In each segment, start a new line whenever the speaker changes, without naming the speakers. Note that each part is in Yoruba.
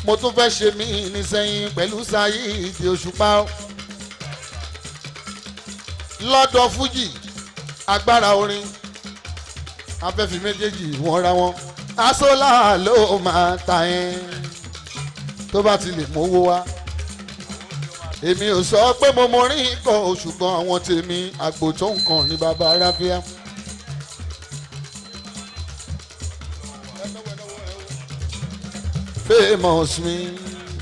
Mo tún fẹ́ ṣe mí nísẹ́yìn pẹ̀lú Saheed Òṣùpá lọ́dọ̀ fújì agbára orin afẹ́fì méjèèjì wọ́n ra wọn aṣọ́lá ló máa ta ẹ́ tó bá ti lè mówó wá. Èmi ò sọ pé mo mọrin kọ ṣùgbọ́n àwọn tèmi àgbò tó nǹkan ní baba arábíà. Famous mi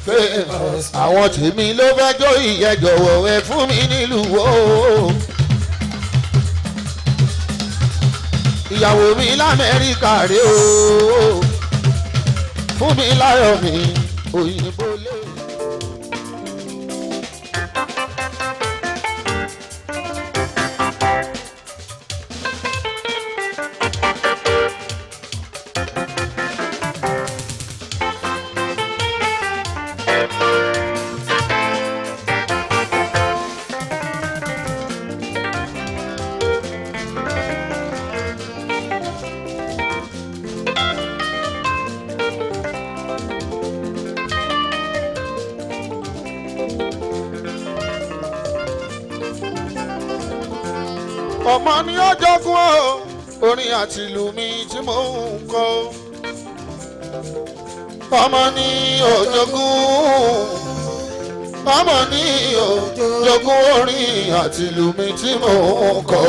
famous àwọn tèmi ló fẹ́ jó ìyẹn jọ̀wọ́ ẹ fún mi nílùú o. Ìyàwó mi l'Amẹ́ríkà rè o fún mi láyọ̀ mi òyìnbó lé. Ọmọ ni ó jogún o orin àti ìlú mi tí mò ń kọ. Ọmọ ni ó jogún, ọmọ ni ó jogún orin àti ìlú mi tí mò ń kọ.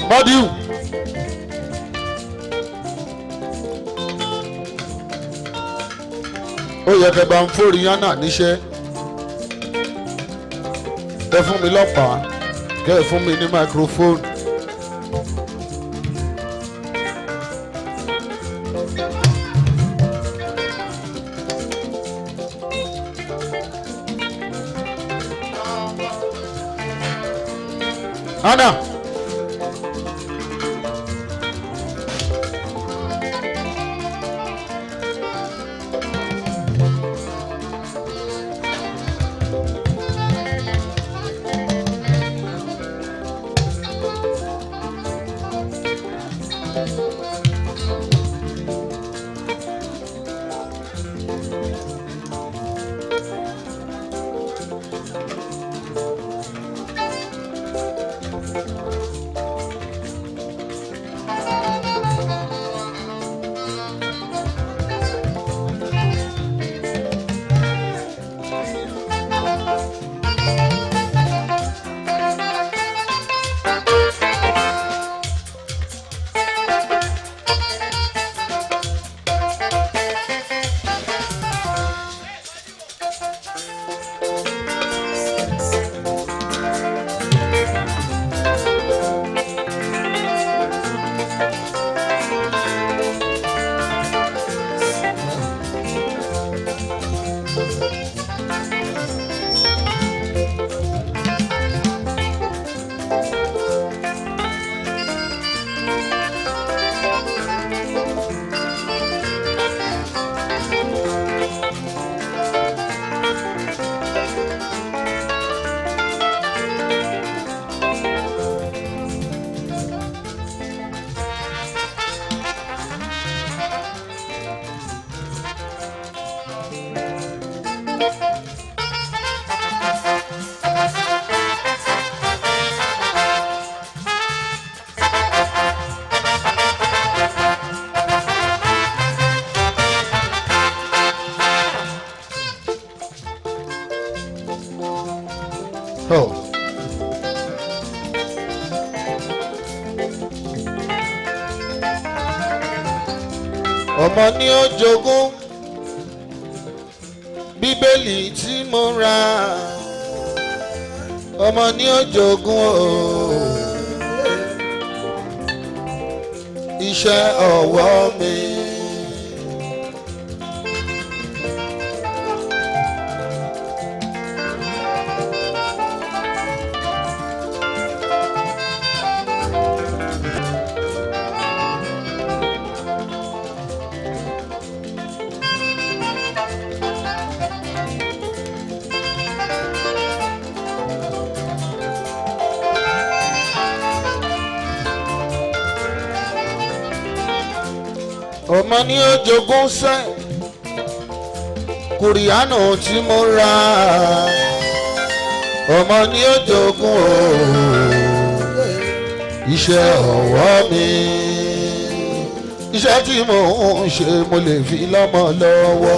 Bọ́díù. Ó yẹ kẹ́ bá ń fún Rihanna níṣẹ́. Ẹ fún mi lọ́pàá, kẹ́ ẹ fún mi ní microphone. Anna. Ọmọ ní ó jogún Bíbélì tí mo rà. Ọmọ ní ó jogún o. Iṣẹ́ ọwọ́ mi. Ọmọ ní ó jogún sẹ́ kùrìánù tí mo rà. Ọmọ ní ó jogún o. Iṣẹ́ ọwọ́ mi. Iṣẹ́ tí mo ń ṣe mo lè fi lọ́mọ lọ́wọ́.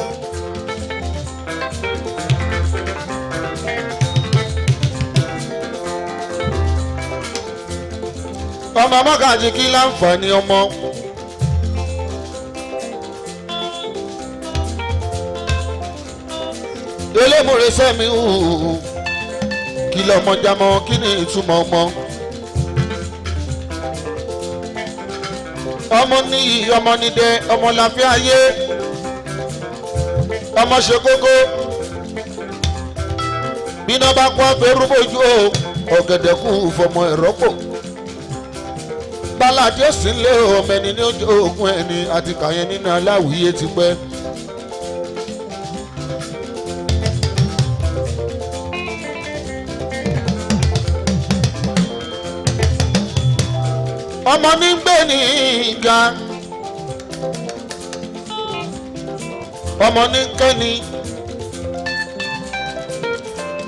Ọmọ mọ́gàjì kí láǹfààní ọmọ. Elémùrè sẹ́mi hù kí lọ́mọ jámọ́ kí ni ìtumọ̀ ọmọ. Ọmọ níyì ọmọ nídẹ ọmọ làfíà ayé ọmọ ṣe kókó. Bíná bá kó afẹ́rúbójú o ọ̀gẹ̀dẹ̀ kú fọmọ ìrọ́pò. Báládé ó sì ń lé ọmọ ẹni ní ojú ogun ẹni àti kàyẹn nínú aláwìyé ti pẹ́. Ọmọ ní ń gbé ní ga, ọmọ ní kẹ́ni,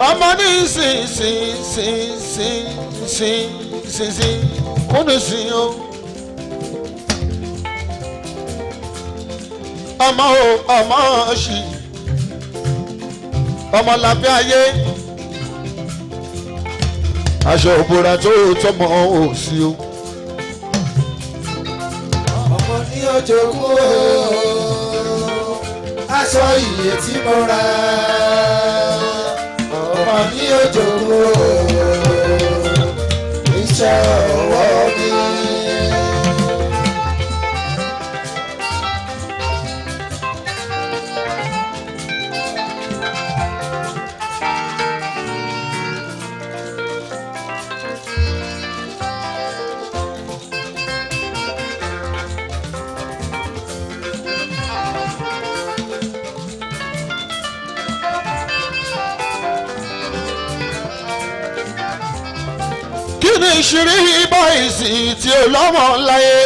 ọmọ ní sìn sìn sìn sìn sìn sìn sìn kúndùn sí o. Ọmọ o ọmọ ṣì, ọmọ làbẹ́ ayé, aṣọ òbúra tó tọmọ ò sí o.
Ní ojogún o, aṣọ ìyè tí mo rà. Ọmọ ní ojogún o, iṣẹ́ ọwọ́ mi.
Kí ni ìṣírí bọ́ìsì tí ó lọ́mọ láyé?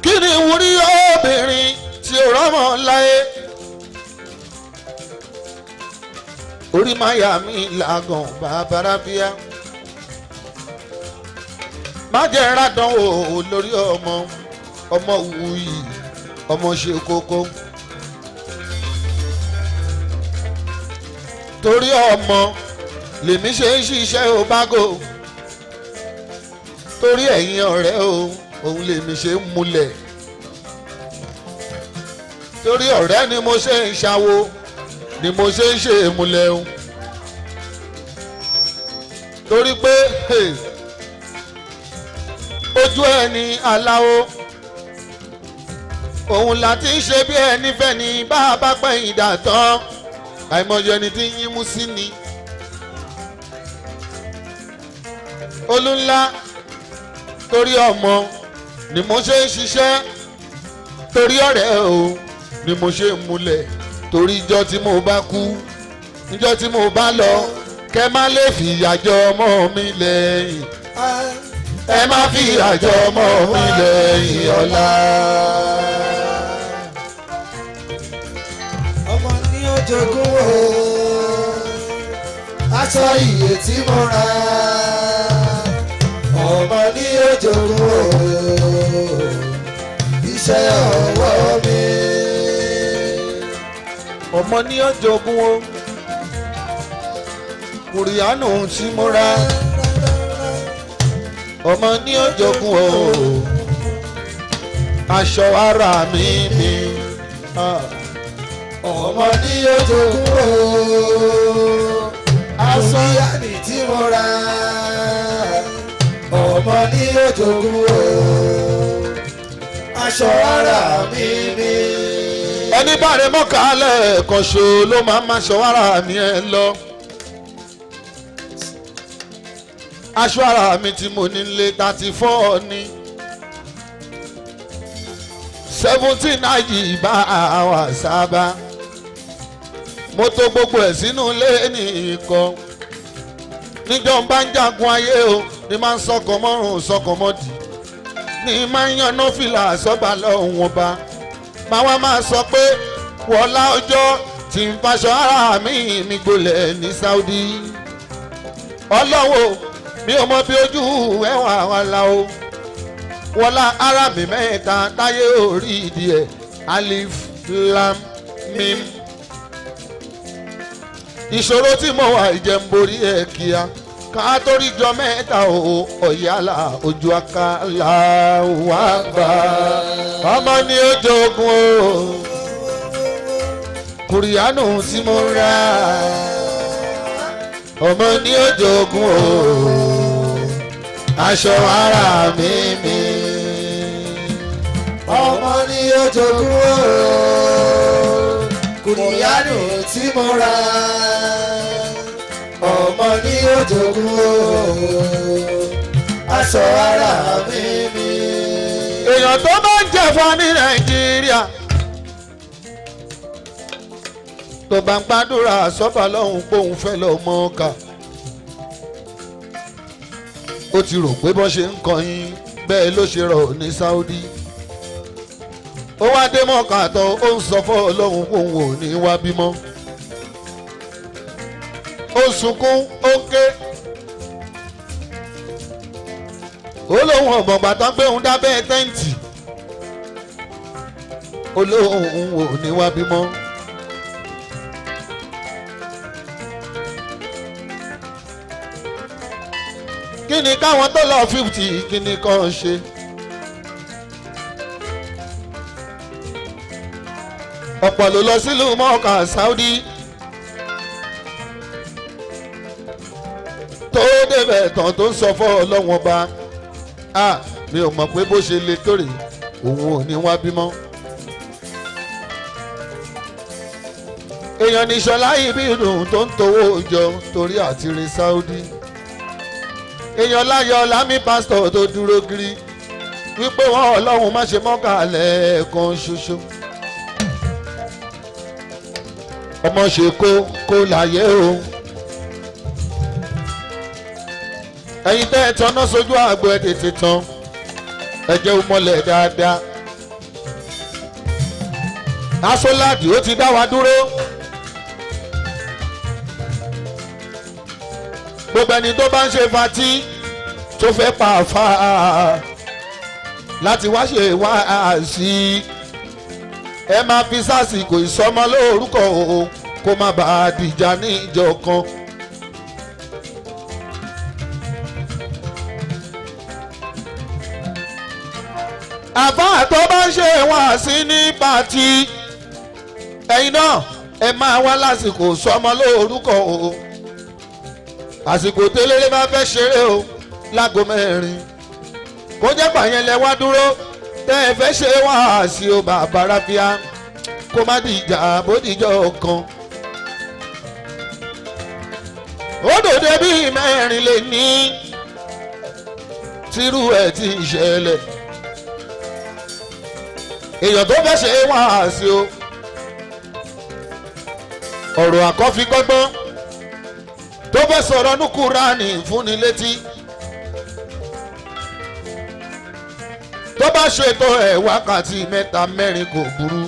Kí ni ìwúrí obìnrin tí ó rọ́mọ láyé? Orí máa yà mí làágàn bàbára bíá. Má jẹ́ rádán o lórí ọmọ, ọmọ wuyì, ọmọ ṣe kókó. Torí ọmọ lèmi ṣe ń ṣiṣẹ́ o bágò. Torí ẹ̀yin ọ̀rẹ́ o, òun lèmi ṣe ń múlẹ̀. Torí ọ̀rẹ́ ni mo ṣe ń ṣàwo, ni mo ṣe ń ṣe ìmúlẹ̀ o. Torí pé ojú ẹni aláwo, òun láti ń ṣe bí ẹni fẹ́ ni bá a bá pẹ̀yìn dà tán. Àìmọye ẹni tí ń yín mú sí ni. Olúńlá torí ọmọ ni mo ṣe ń ṣiṣẹ́, torí ọ̀rẹ́ o ni mo ṣe ń múlẹ̀, torí ijọ́ tí mo bá kú, ijọ́ tí mo bá lọ, kẹ́ má lè fìyà jẹ ọmọ mi lẹ́yìn. Ẹ má fìyà jẹ ọmọ mi lẹ́yìn ọ̀la.
Ọmọ ní ojogún o, aṣọ ìyè tí mo rà. Ọmọ ní ojogún o, iṣẹ́ ọwọ́ mi.
Ọmọ ní ojogún o, kùrìánù tí mo rà. Ọmọ ní ó jogún o. Aṣọ ara mi mi.
Ọmọ ní ó jogún o. Aṣọ yàní tí mo rà. Ọmọ ní ó jogún o. Aṣọ ara mi mi.
Ẹni bá rẹ mọ́kàálẹ̀ kan ṣo ló máa ma ṣọ ara mi ẹ lọ. Aṣọ ara mi tí mo ní lé 34 ni. 17 àjì bá àwà sábà. Mo tò gbogbo ẹ̀ sínú ilé nìkan. Níjọ́ ń bá ń jagun ayé o, ni máa ń sọkọ̀ mọ́rùn sọkọ̀ mọ́dì. Ni máa ń yànnà fìlà sọ́ba lọ́hùn ọba. Màwa máa sọ pé wọ́lá ọjọ́ tí ń faṣọ ara mi mi gbolẹ̀ ní Saudi. Ọlọ́wọ́ mi ò mọ bí ojú ẹwà wa la o. Wọ́lá ara mi mẹ́ta táyé orí ìdí ẹ̀ Alif Lam Mim. Ìṣòro tí mo wà ìjẹ̀mborí ẹ̀ kíá. Ká torí jọ mẹ́ta o, ọ̀yàlà ojú àkàlà wà gbà. Ọmọ ni ó jogún o, kùrìánù tí mo rà. Ọmọ ni ó jogún o, aṣọ ara mi mi.
Ọmọ ni ó jogún o, kùrìánù tí mo rà. Ọmọ ni ó jogún o, aṣọ ara mi mi.
Èèyàn tó bá ń jẹ̀fọ́ ní Nàìjíríà tó bá ń gbàdúrà sọ́fà lọ́hùn póun fẹ́ lọ mọ́ ọ́kà. Ó ti rò pé bọ́n ṣe ń kọyìn bẹ́ẹ̀ ló ṣe rọ̀ ní Saudi. Ó wá dé mọ́kà tán ó ń sọ fọ́ ọlọ́hun póun ò ní wá bímọ. Ó sunkún ó ń ké. Ó lóun ọ̀gbọ̀ngbà tán gbé òun dábẹ́ tẹ́ǹtì. Ó lóun ò ní wá bímọ. Kí ni káwọn tó lọ 50 kí ni kàn ṣe? Ọ̀pọ̀ ló lọ sílùú mọ́ọ̀kà Saudi. Tó débẹ̀ tán tó ń sọ fọ́ ọlọ́wọ́n ọba. Mi ò mọ̀ pé bó ṣe le tó rèé, òun ò ní wá bímọ. Èèyàn ní Ṣọlá Ìbídùn tó ń towó jọ torí àti rin Saudi. Èèyàn láyọ̀ lámì pásítọ̀ tó dúró gírí wípé wọn ọlọ́run má ṣe mọ́kà lẹ́ẹ̀kan ṣoṣo. Ọmọ ṣe kó láyé o. Ẹ̀yin tẹ́ ẹ tanná sójú àgbo ẹ tètè tán, ẹ jẹ́ ó mọ́lẹ̀ dáadáa. Aṣọ́ládì ó ti dá wa dúró. Gbogbo ẹni tó bá ń ṣe fatí tó fẹ́ pa àfa láti wá ṣe wá sí i, ẹ máa fi sásìkò ìsọmọ lórúkọ o kó má bàa dìjà ní ìjọ kan. Àbá tó bá ń ṣe wá sí ní pàtí, ẹ̀yin náà ẹ máa wá lásìkò sọmọ lórúkọ o. Àsìkò téléré bá fẹ́ ṣeré o láago 4 kó jẹ́ pààyàn lẹ wá dúró tẹ́ ẹ fẹ́ ṣe wá sí o bàbá ráfíà kó má dìjà bódìjọ́ kan. Ó dòde bíi 4 lè ní tírú ẹ̀ ti ṣẹlẹ̀. Èèyàn tó fẹ́ ṣe wá sí o ọ̀rọ̀ àkọ́fikọ́gbọ́n tó fẹ́ sọ̀rọ̀ ní Kúránì fúnni létí. Tó bá ṣètò ẹ̀ wákàtí 3 4 kò burú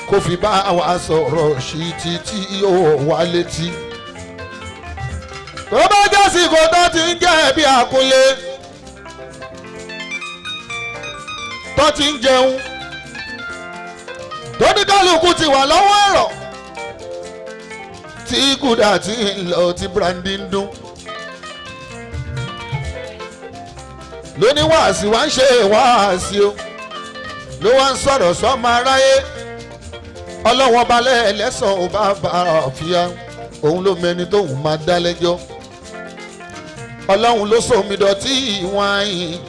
kó fi bá wa sọ̀rọ̀ sí títí yóò wá létí. Tó bá jásìkò tó ti ń jẹ́ bí àkúnlé tó ti ń jẹun tó ní kálukú ti wà lọ́wọ́ ẹ̀rọ tí kúdà tí ń lọ tí brandy ń dún. Lóní wàásì wá ń ṣe wàásì o, ló wá ń sọ̀rọ̀ sọ́mọ aráyé. Ọlọ́wọ́n balẹ̀ ẹlẹ́sàn ò bá bá ọ̀fíà, òun ló mẹni tóun máa dá lẹ́jọ́. Ọlọ́run ló sọmi dọ̀tí wáyìn,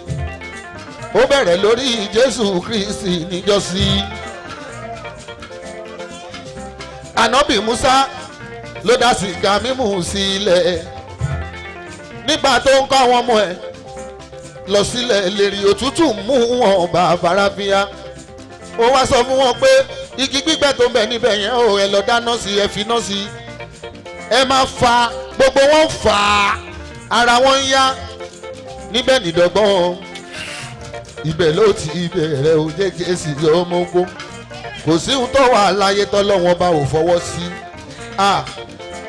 ó bẹ̀rẹ̀ lórí Jésù Kristi níjọ́sí. Ànábì Musa ló dá sìgá mímú sílẹ̀ nígbà tó ń kọ́ àwọn ọmọ ẹ̀ lọ sílẹ̀ lérí òtútù mú wọn bá farafíà. Ó wá sọ fún wọn pé igi gbígbẹ tó ń bẹ níbẹ̀ yẹn ó ẹ lọ dáná sí, ẹ fi iná sí, ẹ máa fa gbogbo wọn fà á, ara wọn ń yá níbẹ̀ nídọ̀gbọ́n. Ibẹ̀ ló ti bẹ̀rẹ̀ ó jẹ́ Jésù ọmọ ogun. Kò sí ohun tó wà láyé tọ́lọ́wọ́n bá ò fọwọ́ sí.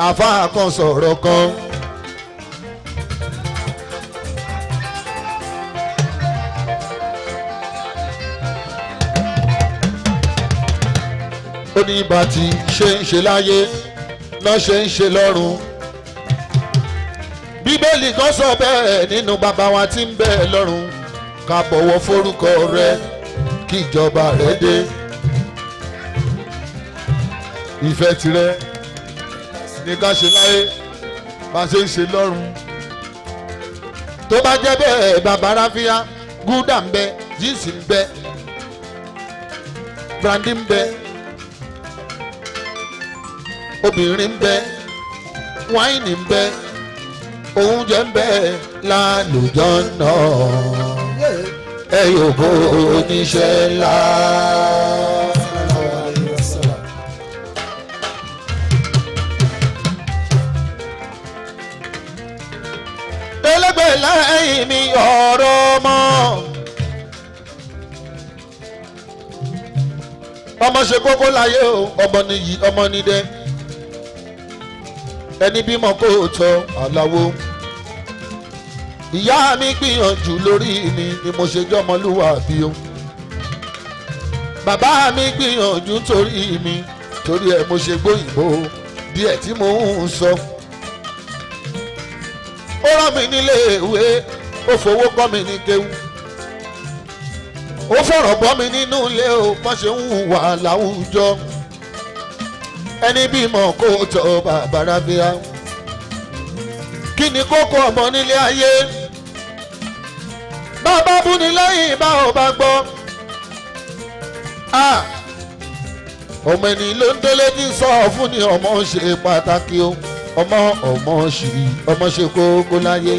Àfáà kan sọ̀rọ̀ kan. Ó ní bá ti ṣe ń ṣe láyé lọ́ ṣe ń ṣe lọ́run. Bíbélì kan sọ bẹ́ẹ̀ nínú bàbá wa tí ń bẹ lọ́run, ká bọ̀wọ̀ forúkọ rẹ kí ìjọba rẹ dé. Ìfẹ́ tirẹ̀ ní ká ṣe láyé bá ṣe ń ṣe lọ́run. Tó bá jẹ́ bẹ́ẹ̀ bàbá ráfíà, gúdà ń bẹ, jíìsì ń bẹ, brandy ń bẹ, obìnrin ń bẹ, wáìnì ń bẹ, oúnjẹ ń bẹ lálùjọ náà, ẹ yóò bó oníṣẹ́ ńlá. Ẹlẹ́gbẹ̀ẹ́ lẹ́yìn mi ọ̀rọ̀ mọ́. Ọmọ ṣe kókó láyé o, ọmọ nìyí ọmọ nídẹ. Ẹni bímọ kó tọ́ àlàwo. Ìyá mi gbìyànjú lórí mi ni mo ṣe jọmọlúwàbí o. Bàbá mi gbìyànjú torí mi, torí ẹ mo ṣe gbóyìnbó díẹ̀ tí mo ń sọ. Ó rán mi nílé ìwé, ó fowó kọ́ mi ní kéwú. Ó fọ̀rọ̀ bọ́ mi nínú ilé o, bọ́n ṣe ń hùwà láwùjọ. Ẹni bímọ kó tọ́ bàbá rábíà. Kí ni kókó ọmọ nílé ayé? Bàbá búni lẹ́yìn bá ò bá gbọ́. Ọmọ ẹni ló ń délé tí ń sọ fún ni ọmọ ṣe pàtàkì o. Ọmọ ọmọ ṣì ọmọ ṣe kókó láyé.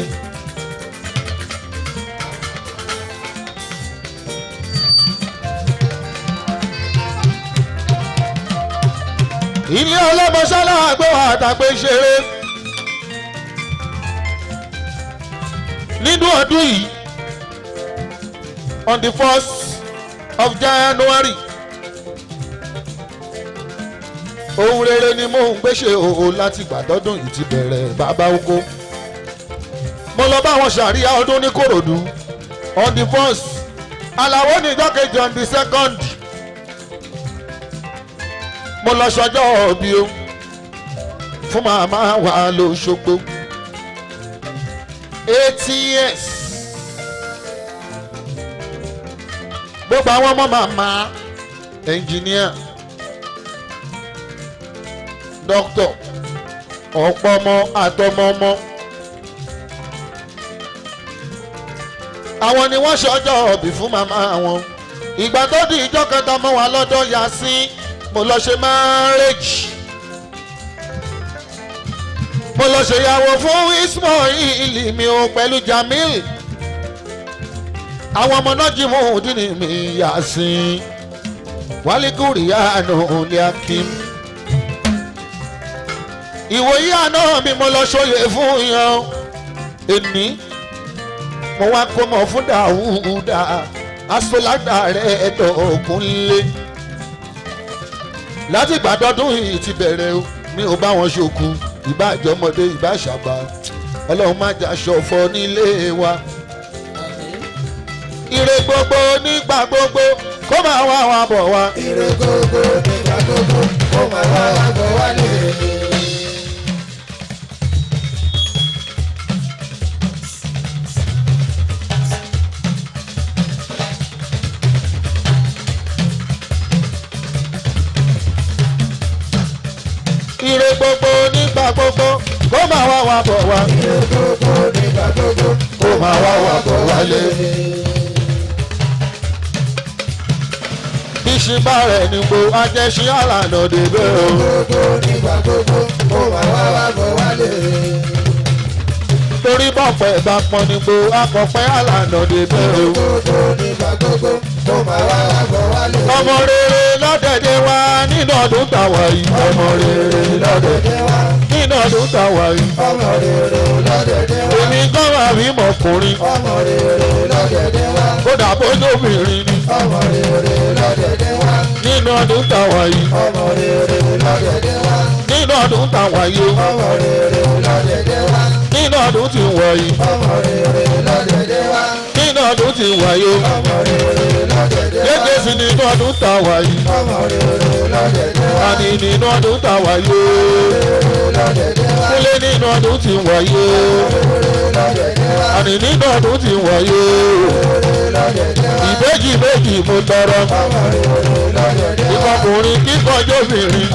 Ilé ọlọ́mọṣálá àgbẹ̀ àtàgbé ṣeré. Nínú ọdún yìí, on the 1st of January, ohun rere ni mò ń gbéṣe òhò láti gbàdọ́dún yìí ti bẹ̀rẹ̀ bàbá oko. Mo lọ bá wọn ṣàríyá ọdún ní Kòròdú on the 1st, Àlàó ní ìjọ́ kejì on the 2nd. Mo lọ ṣọjọ́ òbí o fún màmá wa lóṣogbo 80 years. Gbogbo àwọn ọmọ màmá engineer, doctor, ọ̀pọ̀ ọmọ àtọmọ ọmọ. Àwọn ni wọ́n ṣọjọ́ òbí fún màmá wọn. Ìgbà tó di ìjọ́ kẹta mọ́ wa lọ́dọ̀ Yasin, mo lọ ṣe marriage. Mo lọ ṣèyàwó fún Ismail mi ò pẹ̀lú Jamil. Àwọn ọmọ náà jí mú dínì mi Yasin, wálíkùrì àánú ní Akim. Ìwòyí àná mi mo lọ ṣòye fún yan. Èní mo wá kó mọ̀ fún Dàwúdà aṣọ́ládà rẹ̀ ẹ̀dọ̀ ògúnlé. Láti ìgbàdọ́dún yìí ti bẹ̀rẹ̀ o, mi ò bá wọn ṣòkú, ìbá àjọmọdé ìbá ṣàgbà. Ọlọ́run má jà ṣọ̀fọ̀ nílé wa. Ire gbogbo nígbà gbogbo kó máa wá wa bọ̀ wá.
Ire gbogbo nígbà gbogbo kó máa wá wa bọ̀ wá lè.
wá bọ̀ wá.
Ire gbogbo nígbà gbogbo
kó máa wá wá bọ̀ wálé. Bíṣí bá rẹ̀ ní gbo ajẹ́sí àlànà débẹ̀ o.
Gbogbo nígbà gbogbo kó máa wá wá bọ̀ wálé.
Torí bọ̀pẹ̀ bá pọn ní gbo akọ̀pẹ́ àlànà débẹ̀ o.
Gbogbo nígbà gbogbo kó máa wá wá bọ̀ wálé.
Ọmọ rere lọ́dẹ̀dẹ̀ wa nínú ọdún tàwa yìí. Ọmọ rere lọ́dẹ̀dẹ̀ wa nínú ọdún tàwa yìí.
Ọmọ rere lọ́dẹ̀dẹ̀ wa.
Èmi gan wà bí mọ̀kùnrin.
Ọmọ rere lọ́dẹ̀dẹ̀ wa.
Kódà bó lóbìnrin ni.
Ọmọ rere lọ́dẹ̀dẹ̀ wa.
Nínú ọdún tàwa yìí.
Ọmọ rere lọ́dẹ̀dẹ̀ wa.
Nínú ọdún tàwa yìí.
Ọmọ rere lọ́dẹ̀dẹ̀ wa.
Nínú ọdún tí wọ̀ yìí.
Ọmọ rere lọ́dẹ̀dẹ̀ wa.
Nínú ọdún tí wọ̀ yìí.
Ọmọ rere lọ́dẹ̀dẹ̀ wa.
Gẹ́gẹ́ sí nínú ọdún tàwa yìí.
Ọmọ rere lọ́dẹ̀dẹ̀ wa.
Àní nínú ọdún tàwa yìí. Kúnlé nínú ọdún tí wọ̀ yìí. Àní nínú ọdún tí wọ̀ yìí. Ìbejì méjì mo tọrọ. Ìkọkùnrin kíkọjọ́ obìnrin.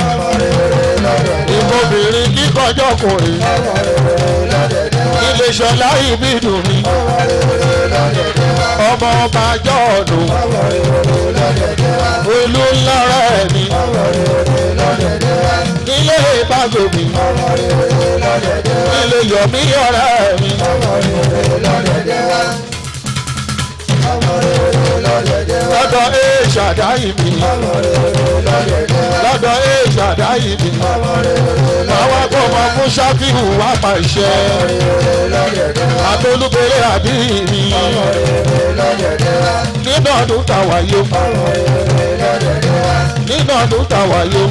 Ìkọbìnrin kíkọjọ́ ọkùnrin. Ilé Ṣọlá ìbídùn mi. Ọmọ ọba jọ̀ọ̀nù. Olú ńlá rẹ̀ mi. Ilé ìbágbó mi. Ilé Yọ̀mí ọ̀rẹ́ mi. Lọ́dọ̀ èṣàdáyì mi. Lọ́dọ̀ èṣàdáyì mi. Àwọn akọ́mọ fún Ṣáfíù wá pàṣẹ. Àtolúbẹ̀rẹ̀ àbí mi. Nínú ọdún tàwa yó. Nínú ọdún tàwa yó.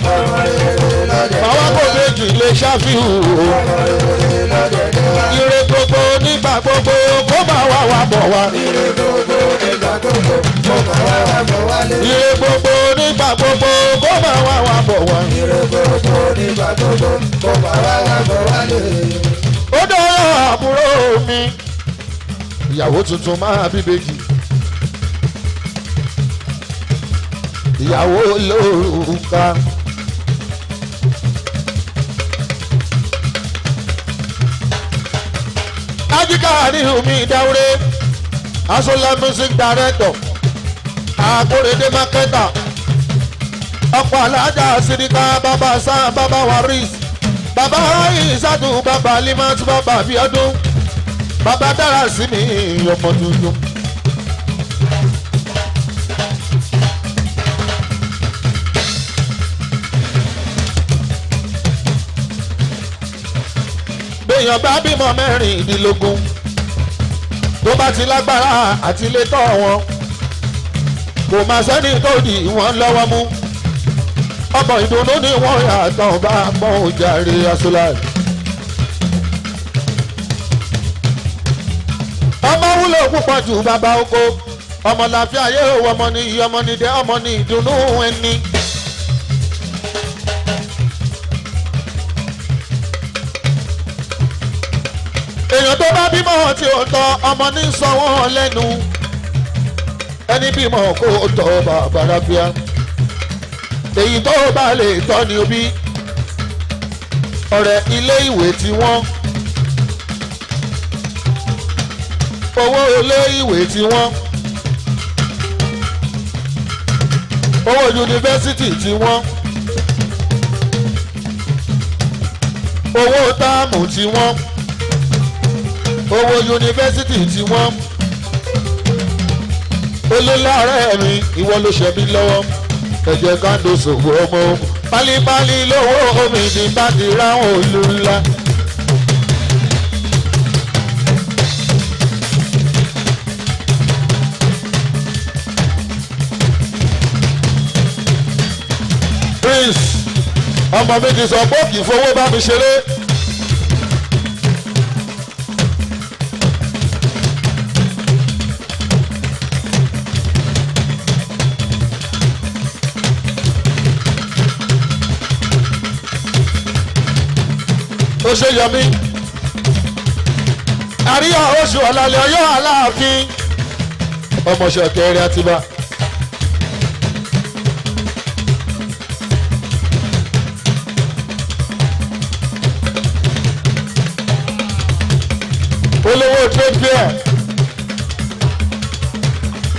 Àwọn akọ́ méjì lè Ṣáfíù o. Ire gbogbo nígbà gbogbo kó máa wá wá bọ̀ wá.
Ire gbogbo nígbà gbogbo kó máa wá wá bọ̀ wálé.
Ire gbogbo nígbà gbogbo kó máa wá wá bọ̀ wá.
Ire gbogbo nígbà gbogbo kó máa wá wá bọ̀ wálé.
Ó dọ̀rọ̀ àbúrò mi. Ìyàwó tuntun máa bí bèjì. Ìyàwó lórúkà. Ajíkà ní omi ìdáwúrẹ́. Asola music director. Akóredé marketer. Ọ̀pọ̀ alájà Sidika bàbá Sam bàbá Waris. Bàbá Ìsàtú bàbá Limat bàbá Bíọ́dún. Bàbá dára sí mi ọmọ tuntun. Béèyàn bá bímọ 16 tó bá ti lágbára àti lè tọ́ wọn kò má sẹ́ni tó di wọ́n lọ́wọ́ mú ọmọ ìdùnnú ni wọ́n yàtọ̀ bá mọ́ òjàre Asola. Ọmọ wúlò púpọ̀ jù bàbá oko ọmọ làáfíà yé o ọmọ ní iyì ọmọ ní dẹ ọmọ ní ìdùnnú ẹni. Èèyàn tó bá bímọ tí ó tọ́ ọmọ ní sọ wọ́n lẹ́nu ẹni bímọ kó tọ́ bàbá rábíà èyí tó bá lè tọ́ ni òbí ọ̀rẹ́ ilé ìwé tí wọ́n owó ilé ìwé tí wọ́n owó yunifásitì tí wọ́n owó táàmù tí wọ́n owó yunifásitì tí wọ́n olólàrẹ́ mi ìwọ ló ṣe mí lọ́wọ́ ẹ̀jẹ̀ kándó ṣòwò ọmọ pálípálí lówó omi ní bá ti ráwọn olú ńlá. Prince ọmọ mi ti sọ pé kì í fowó bá mi ṣeré. Ó ṣe yọmí àríyá oṣù ọ̀làlẹ̀ ọ̀yọ́ aláàfin ọmọọṣẹ́ kẹrin àtibá. Owó trade fair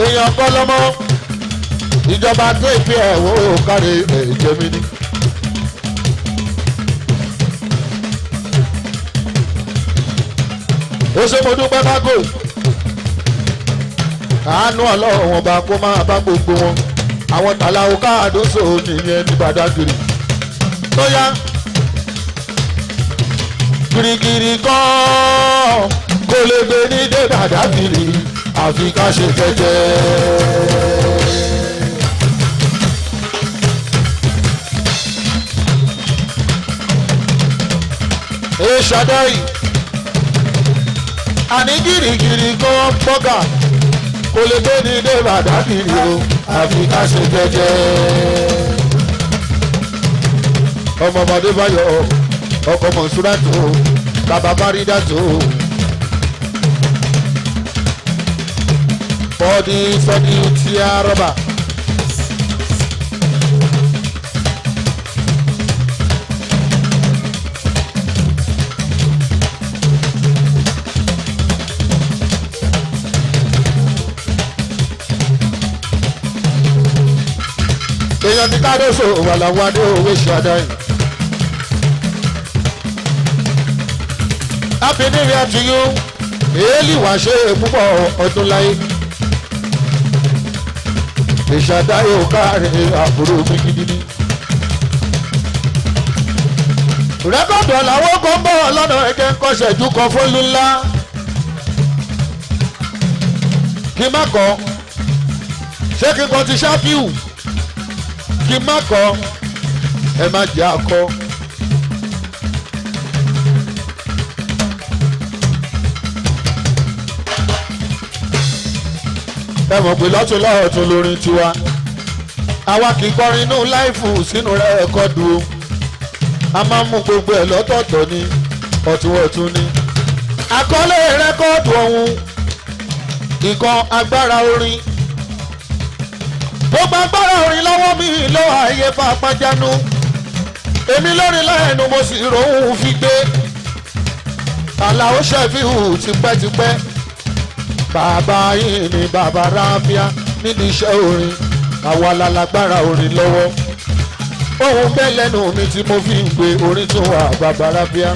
èèyàn kọ́ lọ́mọ ìjọba trade fair owó kárí ẹ̀jẹ̀ mi ni. Ó ṣe mo dúpẹ́ bágò àánú Ọlọ́run ọba kó máa bá gbogbo wọn àwọn tàlàó káàdóso nìyẹn ní Badagry tó yá girigiri kan kò lè gbé ní dé Badagry àfi ká ṣe jẹ́jẹ́. Èṣàdáì àní girigiri kan bọ́gà kò lè gbé ní dé Badagry o àfi ká ṣe jẹ́jẹ́. Ọmọ ọmọdé báyọ̀ ọkọ̀ Mọ̀súrátù bàbá Bárídàtù bọ́dí sọ́dí tí a rọ́bà. Èèyàn ti káàdóso wà láwọn adé òwe ṣe àdáyìn. Happy New Year to you. Èélì wá ṣe púpọ̀ ọdún láyé. Ìṣàdáyé ò káàrin àbúrò mi gidi ni. Rẹ́kọ̀dù ọ̀làwọ́ kan bọ̀ lọ́nà ẹ̀jẹ̀ ń kọ́ṣẹ́ ìjú kan fólú ńlá. Kí má kọ́, ṣé kí n kọ́ ti ṣáfíù? Kí má kọ́, ẹ má jẹ́ akọ. Ẹ mọ̀ pé lọ́tún lọ́ọ̀tún lórin tiwa àwa kì í kọrin inú láìfù sínú rẹ́ẹ̀kọ́dù o a máa ń mú gbogbo ẹ̀ lọ́tọ̀ọ̀tọ̀ ni ọ̀tún ọ̀tún ni. Àkọlé rẹ́kọ́ọ̀dù ọ̀hún ìkan agbára orin gbogbo agbára orin lọ́wọ́ mi ló ààyè fapájánú èmi lórí lẹ́nu mo sì rohùn fi gbé Àlàó Ṣẹ̀fíù tipẹ́tipẹ́. Bàbá yìí ni bàbá Ráfíà nídìí iṣẹ́ orin àwa lálágbára orin lọ́wọ́ ohun bẹ́ẹ̀ lẹ́nu mi tí mo fi ń gbé orin tún wà bàbá Ráfíà.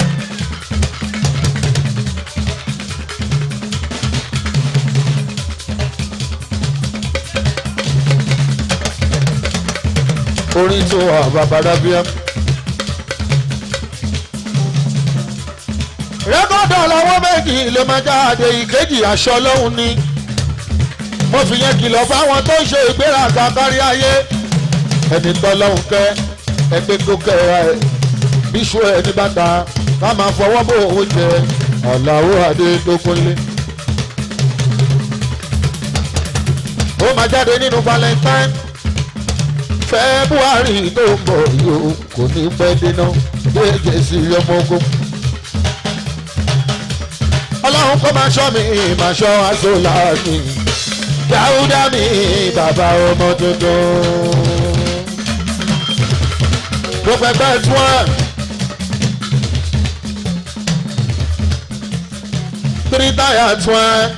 Orin tún wà bàbá Ráfíà. Rẹ́kọ̀dù ọ̀làwọ́ méjì ló máa jáde ìkejì aṣọ lọ́hùn ni mo fi yẹn kìlọ̀ fáwọn tó ń ṣe ìgbéraga kárí ayé ẹni tọ́ lọ́hùn kẹ́ ẹgbẹ́ tó kẹ́ ẹ bíṣu ẹni bàtà ká máa fọwọ́ bò ó jẹ Àlàó Adé tó kúnlé. Ó máa jáde nínú Valentine February tó ń bọ̀ yóò kò ní pẹ́ dènà déjé sí ọmọ ogun. Ọlọ́run kó máa ṣọ́ mi máa ṣọ́ aṣọ́lá mi Dáúdà mi bàbá ọmọ tuntun. Gbogbo ẹgbẹ́ tí wọ́n three táyà tí wọ́n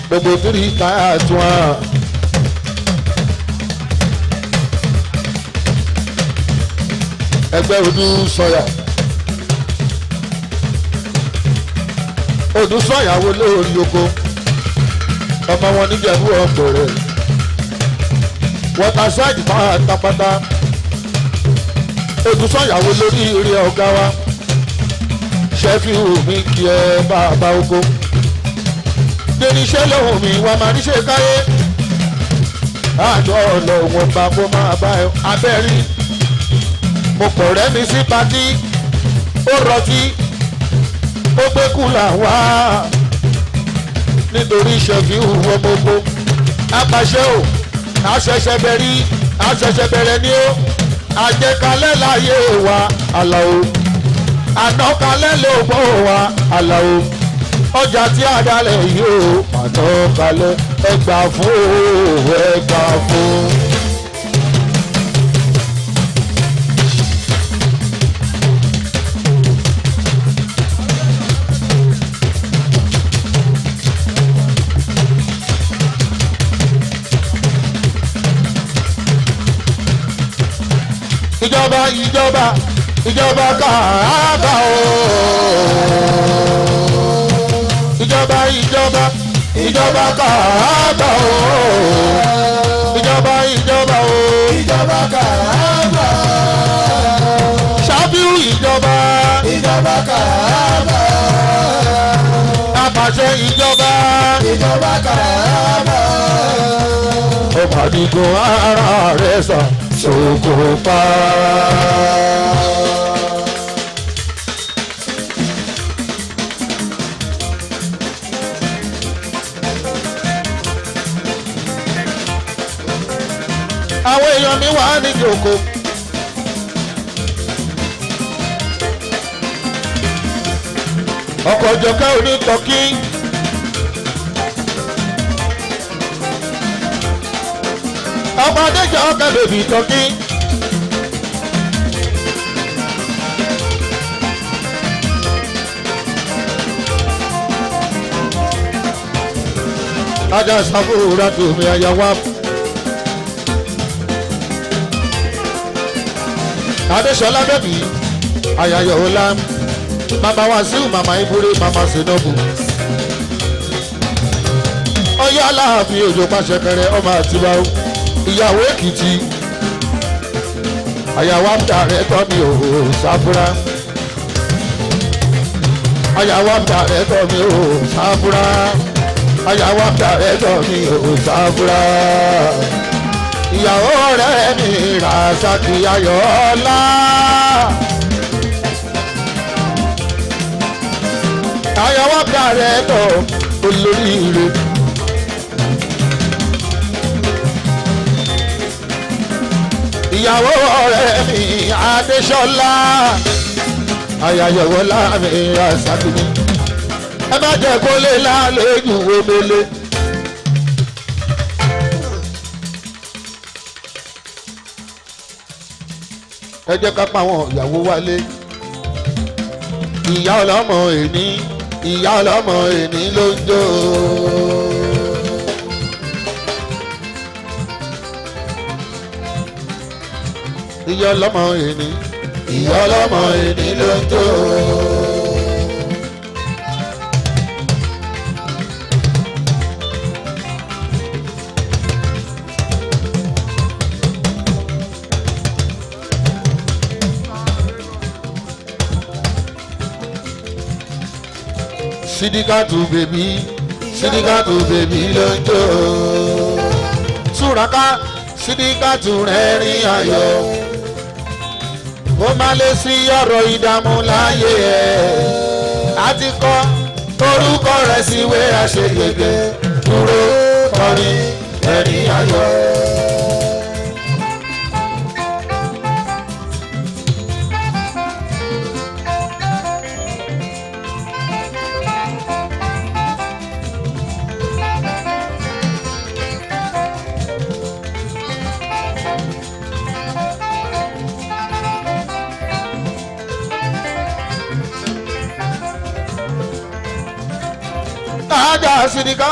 gbogbo three táyà tí wọ́n. Ẹgbẹ́ Odù Sọ̀yà Odù Sọ̀yà wo lórí oko ọmọ wọn níjẹ̀bú ọ̀pẹ̀rẹ̀ waterside pátápátá Odù Sọ̀yà wo lórí eré ọ̀gá wa Ṣẹ́fíù mi kí ẹ bàbá oko déníṣẹ́ lòun mi wà máa níṣe káyé àjọ ọlọ́wọ́n bá kó máa bá ẹ abẹ́rí. Mo kọ̀ rẹ́ mi sí patí ó rọtí ó gbé kúlà wá nítorí Ṣẹ̀fíù ọmọgbó apàṣẹ ò àṣẹ̀ṣẹ̀ bẹ̀rí àṣẹ̀ṣẹ̀ bẹ̀rẹ̀ ni ó àjẹkalẹ̀ láyé wa Àlàó ànákalẹ̀ ló bọ̀ wa Àlàó ọjà tí a dalẹ̀ yìí ó ànákalẹ̀ ẹgbà fún ẹgbà fún. Ìjọba ìjọba ìjọba kàábà o. Ìjọba ìjọba ìjọba kàábà o. Ìjọba ìjọba o.
Ìjọba kàábà.
Ṣáfíù ìjọba.
Ìjọba kàábà.
Apàṣẹ ìjọba.
Ìjọba kàábà.
Ọmọdìgún ara rẹ̀ sàn sóko pa. Àwọn èèyàn mi wà ní ìjókòó. Ọkọ̀ jọ̀kẹ́ onítọ̀kí. Ọkọ̀ adéjọ́ ọkọ̀ bèbí tọ́kí. Ajá sáfúrú tòmí àyà wá. Adéṣọlá bẹ̀bí àyàyọ̀ ọ̀la màmá Wàsíù màmá Ibúré màmá Sènọ́bù. Ọyọ́ Aláàfin òjò pàṣẹkẹrẹ ọmọ Àtibá ìyàwó Èkìtì àyàwó àbúdàrẹ́ tọ́ mi ò sáfúrá. Àyàwó àbúdàrẹ́ tọ́ mi ò sáfúrá. Àyàwó àbúdàrẹ́ tọ́ mi ò sáfúrá. Ìyàwó rẹ̀ mi Rasaki Ayọ̀ọ́lá. Àyàwó àbúdàrẹ́ tọ́ olóríire. Ìyàwó ọ̀rẹ́ mi Adéṣọlá Ayọ̀wọ́lá mi Rasaki mi. Ẹ má jẹ́ kó lè lálejò omele. Ẹ jẹ́ ká pa àwọn ìyàwó wálé. Ìyá ọlọ́mọ èní, ìyá ọlọ́mọ èní ló ń jó. Ìyá ọlọ́mọ èní, ìyá ọlọ́mọ èní ló ń jó. Sídíkàtù bèbí, Sídíkàtù bèbí ló ń jó. Túraká, Sídíkàtù rẹ́rìn ayọ̀. Ó má lè sí ọ̀rọ̀ ìdààmú láyé ẹ̀. A ti kọ orúkọ rẹ̀ síwé àṣeyege. Dúró kọrin ẹ̀rín ayọ̀. Aja sidika,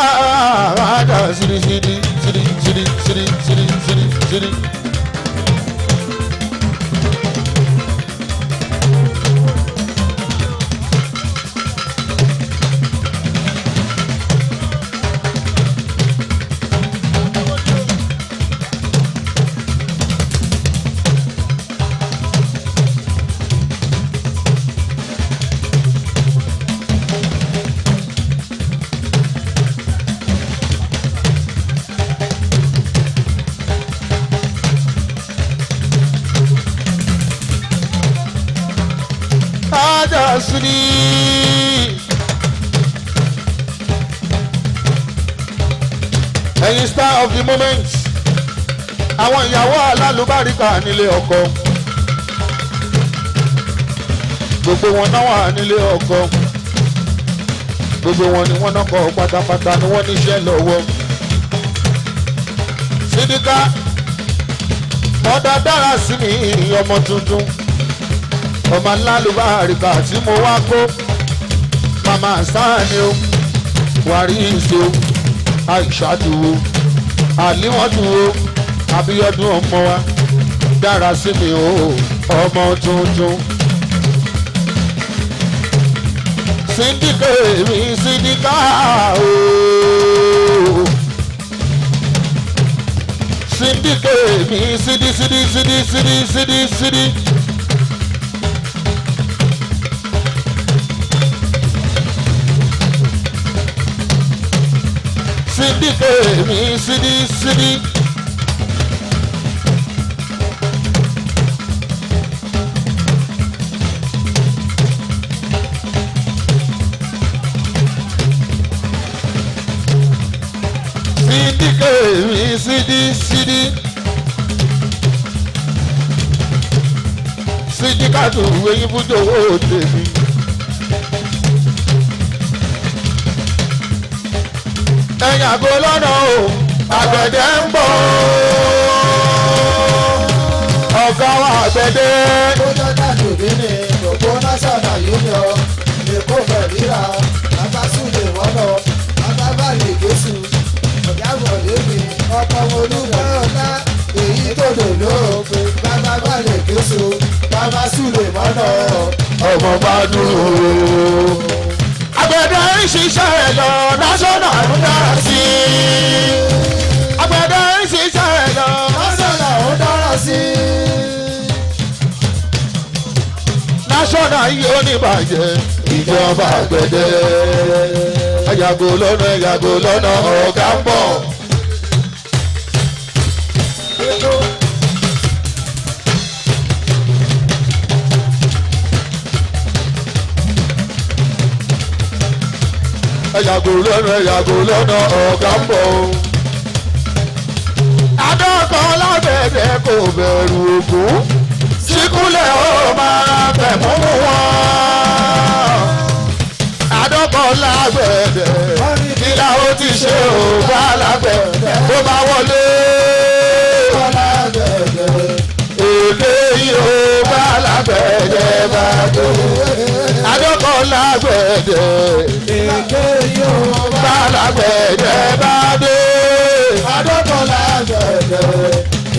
aja sidi sidi sidi sidi sidi sidi sidi sidi. Ẹ̀yin star of the moment, àwọn ìyàwó alálùbáríkà nílé ọkọ, gbogbo wọn náà wà nílé ọkọ, gbogbo wọn ni wọ́n náà kọ pátápátá ni wọ́n níṣẹ́ lọ́wọ́. Sídíkà mọ́dá dára sí mi ọmọ tuntun, ọmọ alálùbáríkà tí mo wá kó, màmá sáà ni ó wàrí ìṣó. Aisha tu wo, Àlímọ́ tu wo, Abíọ́dún ọmọ wa, Dára sí mi o ọmọ tuntun. Sídìkà mi sídìkà o. Sídìkà mi sídì sídì sídì sídì sídì sídì. Sídìkà mi sídì sídì. Sídìkà mi sídì sídì. Sídìkà tó wéyìn fújò owó tèmi. Ẹ̀yìn àgọ́ lọ́nà o, àgbẹ̀dẹ ń bọ̀ ọ̀gá wa àgbẹ̀dẹ.
Ó dọ́jà lòdì ní gbogbo National Union, Èkó Fẹ̀ríra, Bàbá Súlè wọ́nà, Bàbá Bàlè Jésù, Ọ̀gáwọ̀ Lémi, ọkọ̀ Olúwa ọ̀la, èyí tó dò lóòpin, Bàbá Bàlè Jésù, Bàbá Súlè wọ́nà.
Ọmọ bá dúró. Àgbẹ̀dẹ ń ṣiṣẹ́ ẹ̀ lọ, National ń dára sí i. Àgbẹ̀dẹ ń ṣiṣẹ́ ẹ̀ lọ,
National ń dára sí i.
National yìí ó ní bàjẹ́, ìjọba àgbẹ̀dẹ. Ẹ̀yàgò lọ́nà, ẹ̀yàgò lọ́nà, ọ̀gá ń bọ̀. Ẹ̀yàgò lọ́nà, ẹ̀yàgò lọ́nà, ọ̀gá ń bọ̀. Adọ́kan lábẹ́ẹ̀dẹ́ kò bẹ̀rù ògún. Síkúlẹ̀ ó máa tẹ̀mú wọn. Adọ́kan lábẹ́ẹ̀dẹ́ kí la ó ti ṣe ò bá lábẹ́ẹ̀dẹ́ bó bá wọlé. Èdè yìí ó bá lábẹ́ẹ̀dẹ́ bá dé. Adọ́kan lábẹ́ẹ̀dẹ́
Èké yóò
bá lábẹ́ẹ̀dẹ́ bá dé.
Adọ́kan lágbẹ̀dẹ̀,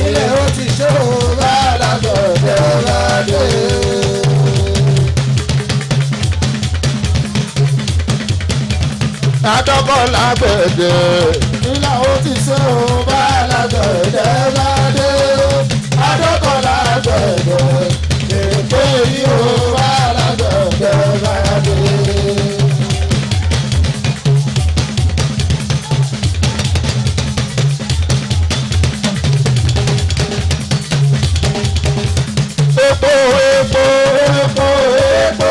ilé ó ti ṣe ó bá lágbẹ̀dẹ̀ bá dé.
Adọ́kan lágbẹ̀dẹ́.
Ilé ó ti ṣe ó bá lágbẹ̀dẹ̀ bá dé. Adọ́kan lágbẹ̀dẹ̀, èké yóò bá lágbẹ̀dẹ̀ bá dé.
Epo epo epo epo.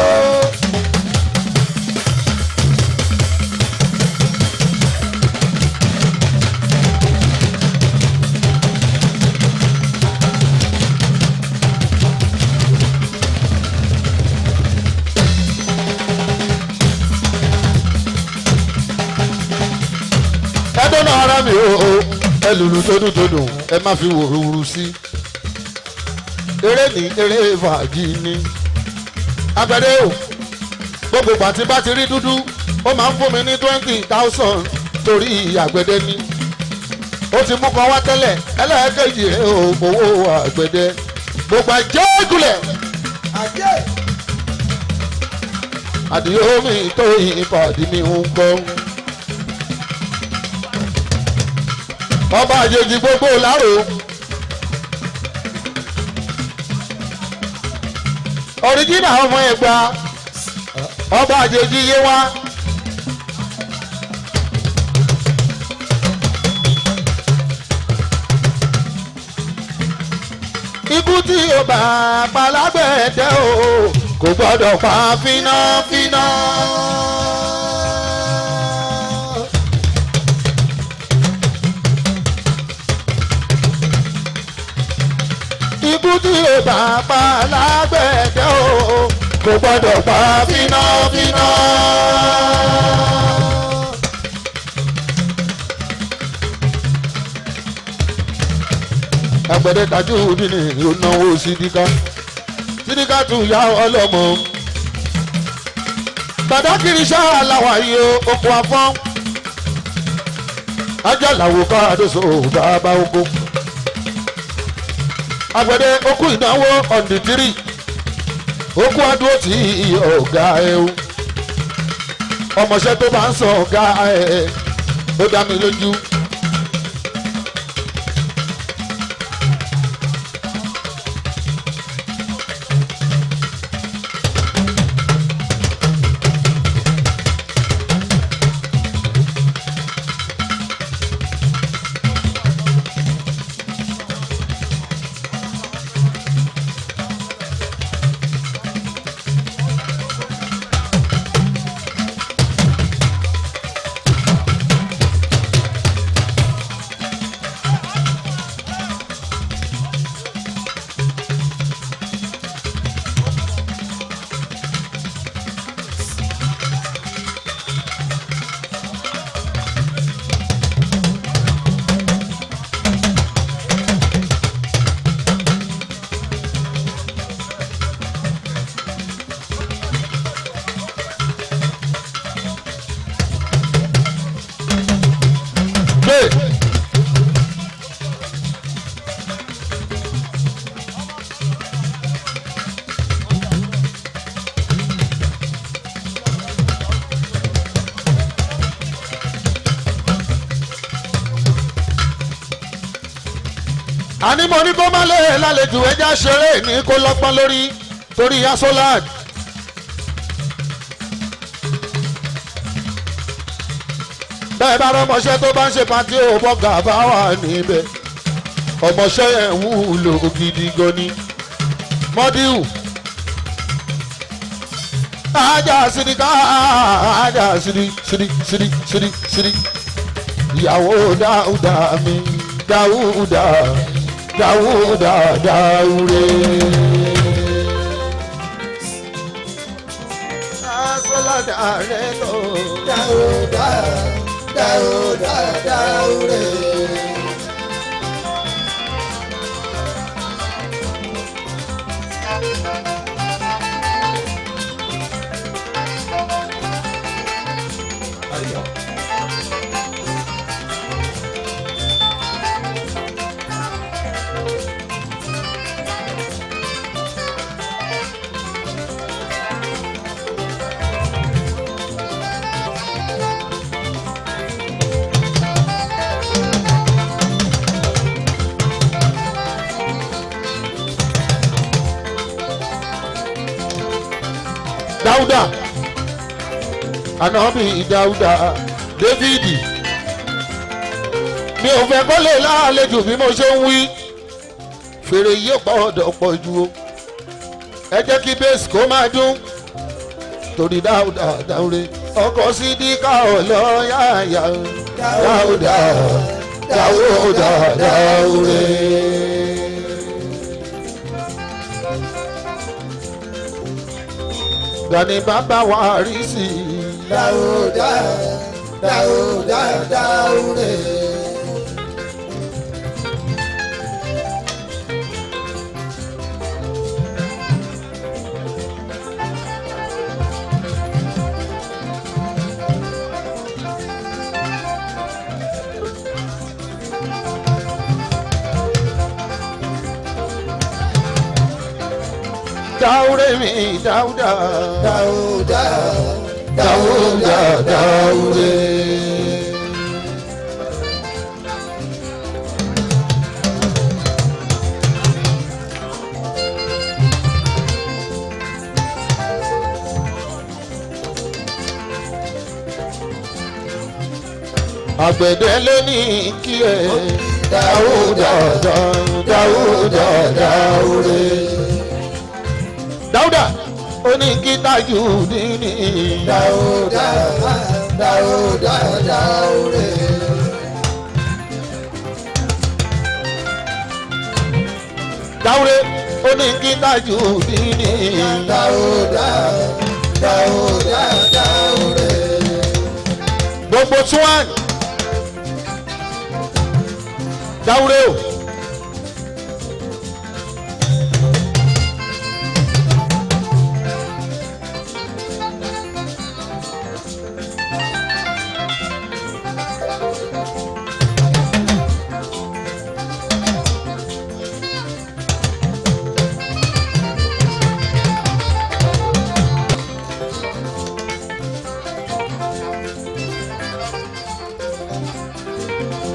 Ẹdùn náà ara mi o, ẹ lùlù tó dùn tó dùn, ẹ má fi wòrúurú sí. Eré ní eré fàájì ni. Àgbẹ̀dẹ o, gbogbo ìgbà tí bá ti rí dúdú, ó máa ń fún mi ní 20,000 torí àgbẹ̀dẹ ni. Ó ti mú kan wá tẹ́lẹ̀, ẹlẹ́ẹ̀kejì rẹ̀ o, owó àgbẹ̀dẹ. Gbogbo àjẹ́gùlẹ̀.
Àjẹ́.
Àdìó mi tó ìpàdé mi ń gbọ́. Ọba àjèjì gbogbo láàrò. Ọ̀ríjìnà ọmọ Ẹ̀gbá, ọba àjèjì yé wá. Ikú tí ó bá pa lágbẹ̀dẹ o, kò gbọ́dọ̀ pa fínáfíná. Ikú tí ó bá pa lágbẹ̀dẹ o, kò gbọ́dọ̀ pa fínáfíná. Àgbẹ̀dẹ Tajudeen ni ó náwó Sídíkà. Sídíkà tún yá ọlọ́mọ. Bàdákìrì ṣáà làwọn yìí okùn afọ́n. Ajá làwọ̀ káàdóso bàbá oko. Àgbẹ̀dẹ okú ìdánwò on the 3 okú adúró tí ọ̀gá ẹ o ọmọọṣẹ́ tó bá ń sọ ọ̀gá ẹ ó dá mi lójú. Àní mo ní kó má lè lálejò ẹja ṣeré ní kó lọ́gbọ́n lórí torí asolad. Bẹ́ẹ̀ bá rọmọṣẹ́ tó bá ń ṣe pàtí ò bọ́gà bá wà níbẹ̀ ọmọṣẹ́ yẹn wúlò gidi gan ni. Mọ́díù ajá sídi ká ajá sídi sídi sídi sídi sídi ìyàwó Dáúdà mi Dáúdà. Dáúdà Dáúré. Asọ́ládà rẹ̀ lọ.
Dáúdà Dáúdà Dáúré.
Dáúdà Ànábì Dáúdà Dávìdì mi ò fẹ́ kó lè lálejò bí mo ṣe ń wí fèrè yìí gbọ́dọ̀ pọ̀ ju o ẹ jẹ́ kí bẹ́ẹ̀sì kó máa dún torí Dáúdà Dáúré ọkọ̀ sídìkà ọlọ́yàyà Dáúdà Dáúdà Dáúré. Gani bàbá wa rí sí i.
Dáúdà Dáúdà Dáúré.
Dáúré mi Dáúdà
Dáúdà
Dáúdà Dáúré. Àgbẹ̀dẹ ló ní kí ẹ Dáúdà Dáúdà Dáúré. Dáúdà ó ní kí Tajudeen.
Dáúdà Dáúdà Dáúré.
Dáúré ó ní kí Tajudeen.
Dáúdà Dáúdà Dáúré.
Gbogbo tíwán Dáúré o.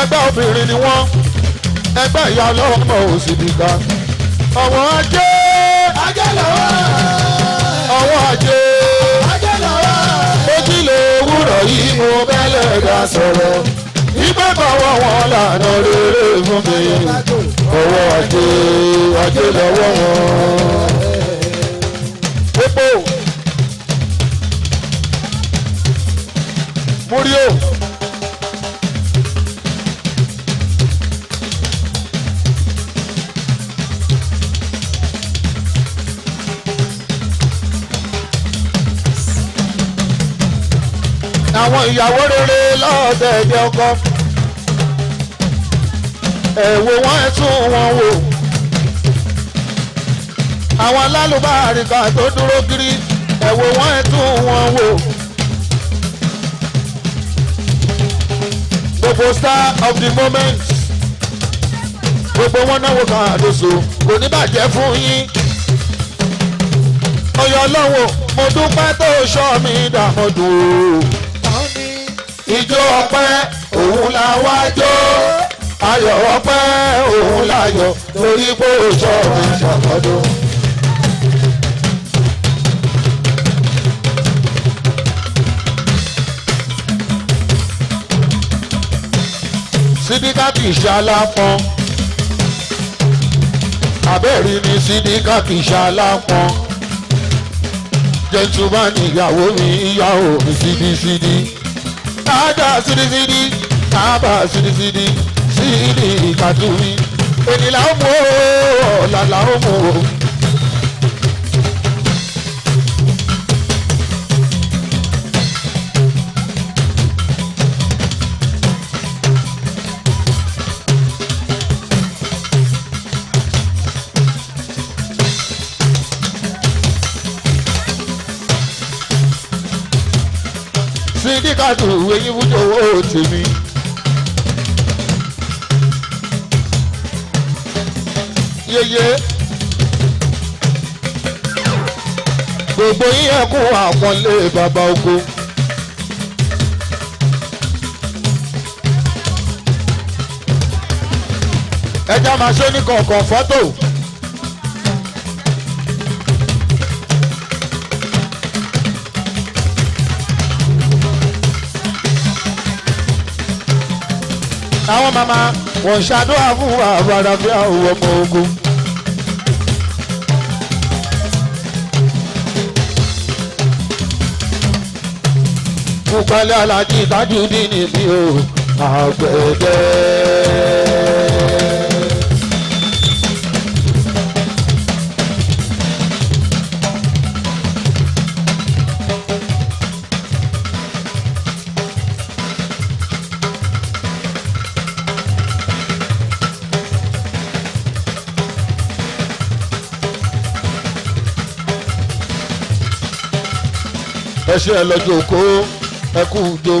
Ẹgbẹ́ obìnrin ni wọ́n. Ẹgbẹ́ ìyá ọlọ́mọ òsìdìkà. Ọwọ́ ajé.
Ajé lọ́wọ́.
Ọwọ́ ajé.
Ajé lọ́wọ́.
Ojúlé òwúrọ̀ yìí mo bẹ́lẹ̀ dá sọ̀rọ̀. Ìgbẹ́ bọ̀wọ̀ wọn lànà rere fún mi. Ọwọ́ ajé, ajé lọ́wọ́ wọn. Epo. Múrí o. Àwọn ìyàwó rere lọ́ọ̀dẹ̀ẹ̀dẹ̀ ọkọ. Ẹ wò wọ́n, ẹ tún wọn wò. Àwọn alálùbáríkà tó dúró kiri, ẹ wò wọ́n, ẹ tún wọn wò. Gbogbo star of the moment, gbogbo wọn náwó kan àdóso, kò ní bàjẹ́ fún yín. Ọyọ Ọlọ́run, mo dúpẹ́ tó ṣọ́ mi dàmọ́dún o. Ijó ọpẹ́ òun la wá jó, ayọ̀ ọpẹ́ òun láyọ̀, torí pé ó ṣọ́ mi dàmọ́dún. Sídíkà kì í ṣe alápọn, àbẹ́ẹ̀rí ni Sídíkà kì í ṣe alápọn. Gentleman ìyàwó mi, ìyàwó mi sídísídí. Ájà sídísídí, kábà sídísídí, sídí ìkàtúwí. Ènì là ó mú o, ọ̀la là ó mú o. Sídíkàtù eyín fújò owó tèmi. Yeye gbogbo yín ẹ kú àpọ́nlé bàbá oko. Ẹja máa ṣe ní kọ̀ọ̀kan fọ́tò. Àwọn màmá wọ́n ṣàdúrà fún àbàràfíà ọmọ ogun. Kúpẹ́lẹ́ Aláàjì Tajudeen mi ò àgbẹ̀dẹ. Ẹ ṣe ẹ lọ́jọ́ òkó ẹ kú jo.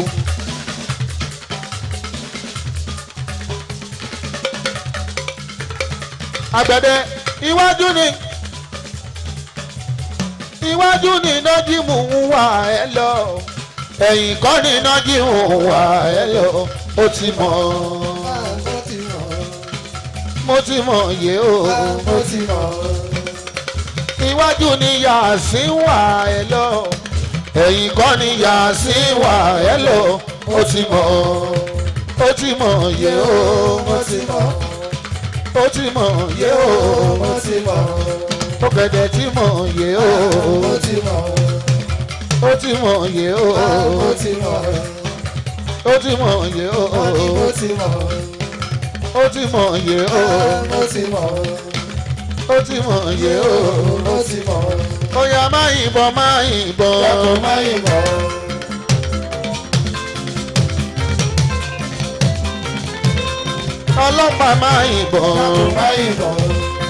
Àgbẹ̀dẹ iwájú ni iwájú ni nájímù ń wà ẹ lọ, ẹ̀yìn kọ́ ni nájímù ń wà ẹ lọ, ó ti mọ̀, mo ti mọ̀ yé o,
mo ti mọ̀.
Iwájú ni Yàsín wà ẹ lọ, ẹ̀yìn kọ́ ni Yàsín wà ẹ lọ, ó ti mọ̀, ó ti mọ̀ yé o,
mo ti mọ̀,
ó ti mọ̀ yé o,
mo ti mọ̀,
ó gẹ̀dẹ̀ ti mọ̀ yé o,
mo ti mọ̀,
ó ti mọ̀ yé o,
mo ti mọ̀,
ó ti mọ̀ yé o,
mo ti mọ̀,
ó ti mọ̀ yé o,
mo ti mọ̀,
ó ti mọ̀ yé o,
mo ti mọ̀.
Ó yá má yìnbọn, má yìnbọn,
Dákun má yìnbọn.
Ọlọ́pàá má yìnbọn,
Dákun má yìnbọn.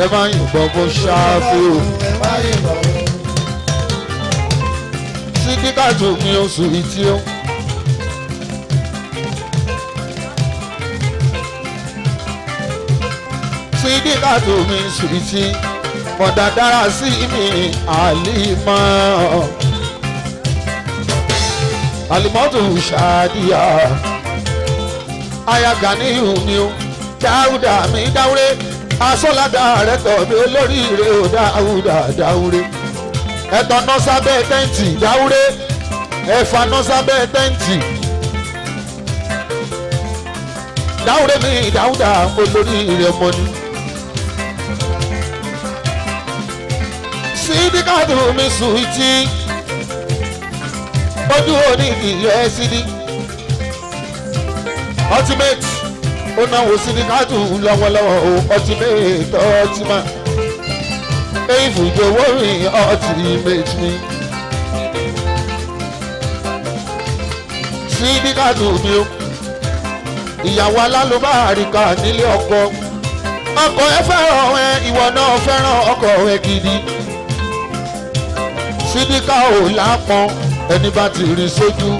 Ẹ má yìnbọn kó ṣááfù.
Ẹ má yìnbọn.
Sídíkàtù mi oṣù ìtì ó. Sídíkàtù mi oṣù ìtì. Mọ̀dà dára sí mi àlìmọ́. Àlìmọ́tò ṣáàdìyà. Aya Ganiyu mi o Dáúdà mi Dáúré asọ́ládà rẹ̀ tọ̀ mi olóríire o Dáúdà Dáúré ẹ̀tọ́ náà sábẹ́ tẹ́ǹtì Dáúré ẹ̀fà náà sábẹ́ tẹ́ǹtì Dáúré mi Dáúdà olóríire ọmọ ni. Sídíkàtù mi sùwìtì ojú òní ìyẹ́ sídí ultimate ó náwó sídíkàtù lọ́wọ́lọ́wọ́ o ultimate ultima èyí fùjọ owó mi ultimate mi sídíkàtù mi o ìyàwó alálùbáríkà nílé ọkọ ọkọ ẹ fẹ́ràn ẹ ìwọ náà fẹ́ràn ọkọ ẹ gidi. Sídíkà ò lápọn ẹni bá ti rí sójú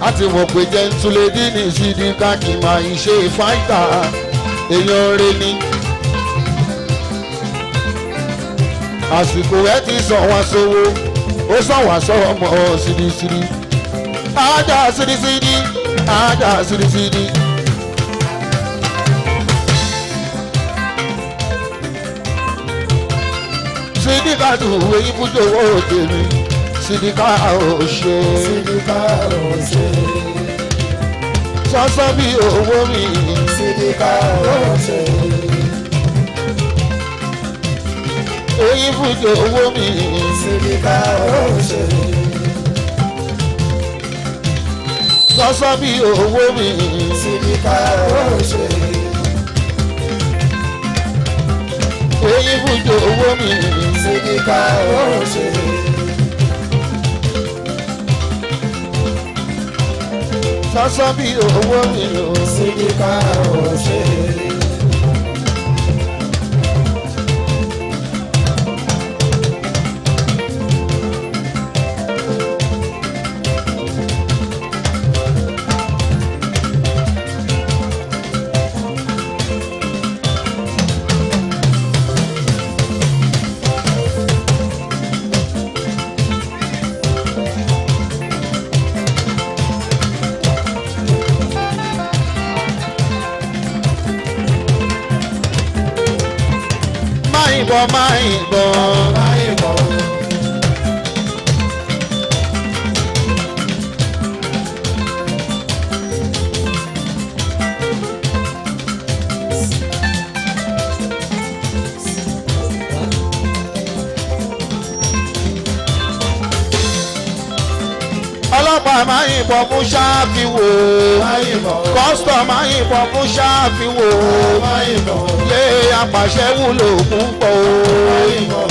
a ti wọ̀ pé jẹ́ntúlẹ́dí ní Sídíkà kì máa ń ṣe fáìtà èèyàn rẹ ni. Àsìkò ẹ ti sàn wá sówó ó sàn wá sọ́mọ sídìsídì ájà sídìsídì ájà sídìsídì. Sídíkà tù wéyí fújò owó tèmi Sídíkà ò ṣe.
Sídíkà ò ṣe.
Sọ́sọ́ bí owó mi.
Sídíkà ò ṣe.
Èyí fújò owó mi.
Sídíkà ò ṣe.
Sọ́sọ́ bí owó mi.
Sídíkà ò ṣe.
Èyí fújò owó mi.
Sídíkà ò ṣe.
Sọ́sọ́ bí owó mi o.
Sídíkà ò ṣe.
Máyìnbọn máyìnbọn.
Máyìnbọn.
Ọlọ́pàá máyìnbọn fún ṣáàfìwò.
Máyìnbọn.
Kọ́sítọ̀ máyìnbọn fún ṣáàfìwò.
Máyìnbọn.
Lé apàṣẹ wúlò púpọ̀ o.
Máyìnbọn.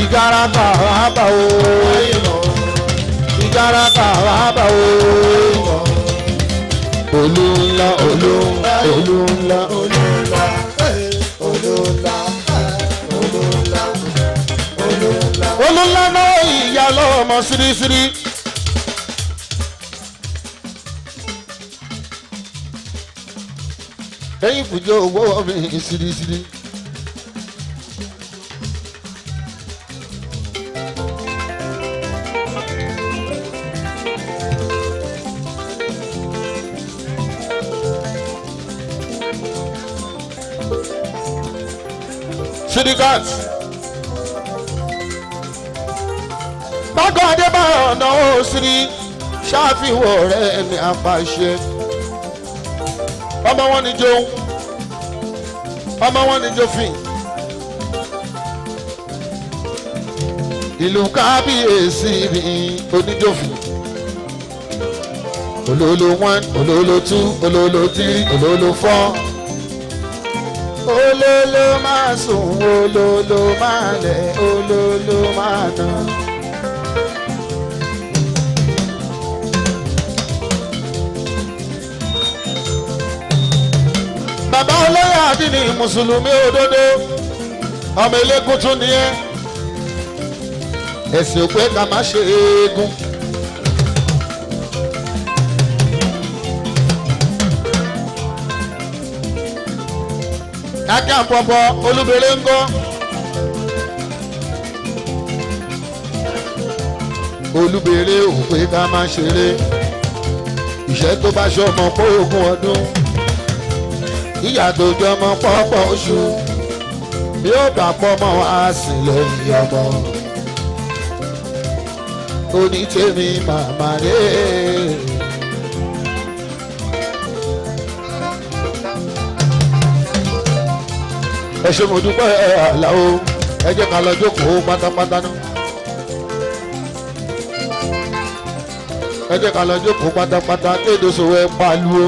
Ìgárá kàràbà o.
Máyìnbọn.
Ìgárá kàràbà o.
Máyìnbọn.
Olú ńlá olú olú ńlá.
Olú ńlá. Olú ńlá. Olú ńlá. Olú ńlá.
Olú ńlá náà ìyá lọ́mọ sírísírí. Ẹyin fùjọ owó mi sírísírí. Sidikat. Bákan Adébáyọ̀ náà ó sírí ṣáfihàn ọ̀rẹ́ mi àpàṣẹ. Ọmọ wọn ni jóun, ọmọ wọn ni jófin. Ìlú kábíyèsí mi oníjófin. Olólo 1, olólo 2, olólo 3, olólo 4. Olólo máa sùn, olólo máa lẹ̀, olólo máa nà. Bàbá olóyè àdínní mùsùlùmí òdodo ọmọ eléégún tún ni ẹ́ ẹ̀sìn òpé ká má ṣe eégún. Akẹ́ àpọ̀pọ̀ olúbere ń gọ́. Olúbere òpé ká má ṣeré. Ìṣẹ́ tó bá ṣọmọ pé ogún ọdún, ìyá tó jọmọ pọ́pọ́ oṣù, bí ó bá pọ́ mọ́ á sì lẹ́yìn ọmọ. Onítèmi màmá rẹ̀. Ẹ ṣé mo dúpẹ́ Àlàó, ẹ jẹ́ ká lọ jókòó pátápátá náà. Ẹ jẹ́ ká lọ jókòó pátápátá kéde sòwò ẹ pariwo.